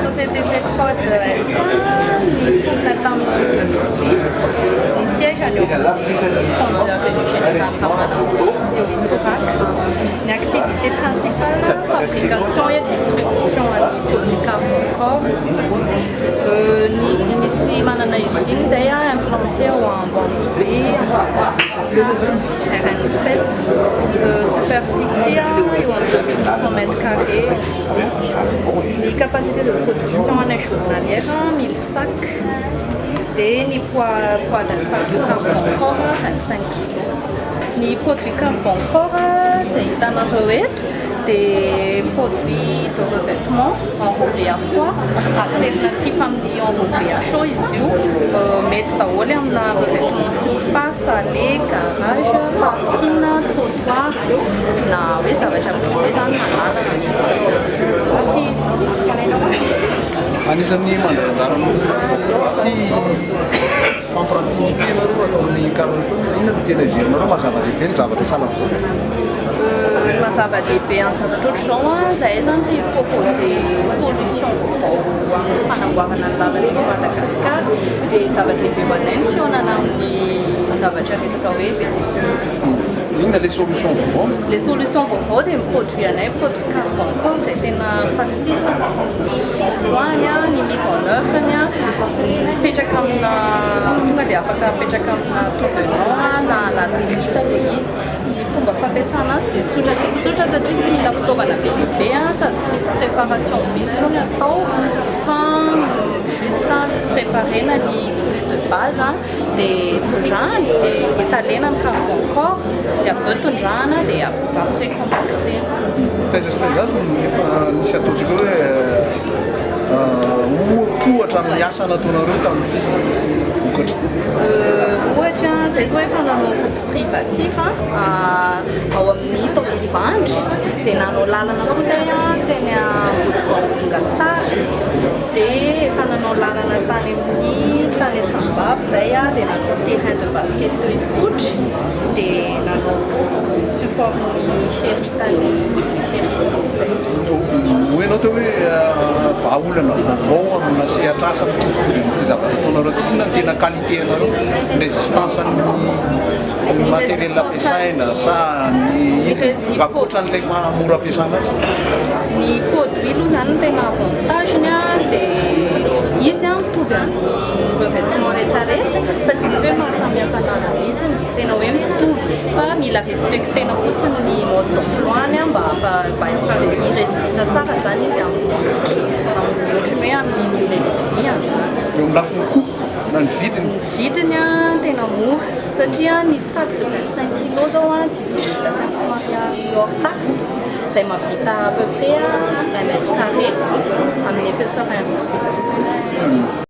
Société Techprod SA niforona tamin'ny 2018, ny siège any eo amin'ny 32 avenue Général Ramanantsoa, eo Isoraka. Ny activité principale, fabrication et distribution any produit carbon corps. Ny misy manana usine zay a implanté ao Ambanjobe, RN7, superficie eo amin'ny 2800 mètres carrés environ. Ny capacité de production anay journalière, 1000 sacs, dia ny poids d'un sac de carbon corps, 25 kilos. Ny produit carbon corps zay hitanareo eto dia produit de revêtement enrobé à froid, alternatif amin'ny enrobé à chaud izy io. Mety daholo amina revêtement surface, allée, garage, parking, trottoir, na hoe zavatra privé zany na lalana mihitsy ty izy. Anisan'ny mandray anjara ty fampirantiana ty ianareo atao amin'ny Carbon. Inona no tena heverinareo mahazava-dehibe ny zavatra sahala am'izao? Ny mahazava-dehibe amin'ny zavatra ohatr'izao a, zahay zany te proposer solution vaovao amin'ny fanamboarana ny lalana eto Madagasikara, dia zava-dehibe ho anay ny fihaonana amin'ny zavatra resaka hoe BTP. Inona le solution vaovao? Les solutions vaovao dia produit anay, produit carbon corps, zay tena facile emploi-ny a, ny mise en œuvre ny a, mipetraka amina tonga dia afaka apetraka amina tout-venant na latérite le izy. Ny fomba fampiasana azy dia tsotra dia tsotra satria tsy mila fitaovana be dehibe a, sady tsy misy préparation be intsony atao, fa juste préparena ny couche de base a, dia tondrahana, dia étalena ny carbon corps, dia avy eo tondrahana, dia après compactena. Taiza sy taiza no efa nisy ataontsika hoe ohatrohatra amin'ny asa nataonareo tamin'ity vokatra ty? Ohatra zay zao, efa nanao route privative ao amin'ny tao Ivandry, dia nanao lalana koa zay a teny Ambodibongatsara, dia efa nanao lalana tany amin'ny tany Sambavy zay a, dia nanao terrain de basket teo Isotry, dia nanao support ny chéri tany chéri zay. Hoe anao teo hoe vahaolana vaovao amina sehatra asa mitovitovy amin'ity zavatra ataonareo ty, inona ny tena qualité anareo? Ny résistance ny matériel ampiasaina sa ny ankoatran'ilay mahamora ampiasana azy? Ny produit aloha zany no tena avantage-ny a, dia izy a mitovy amin'ny revêtement rehetrarehetra fa tsisy hoe mahasamihafa anazy mihitsy, tena hoe mitovy, fa mila respectena fotsiny ny mode d'emploi-ny a mba i-résiste tsara zany izy amin'ny ohatrany hoe amin'ny durée de vie any zany. Eo amin'ny lafiny coût na ny vidiny? Ny vidiny a tena mora satria ny sac de 25 kilos zao a 18 500 ariary hors taxe, zay mahavita à peu près 1 mètre carré amin'ny épaisseur 1,5.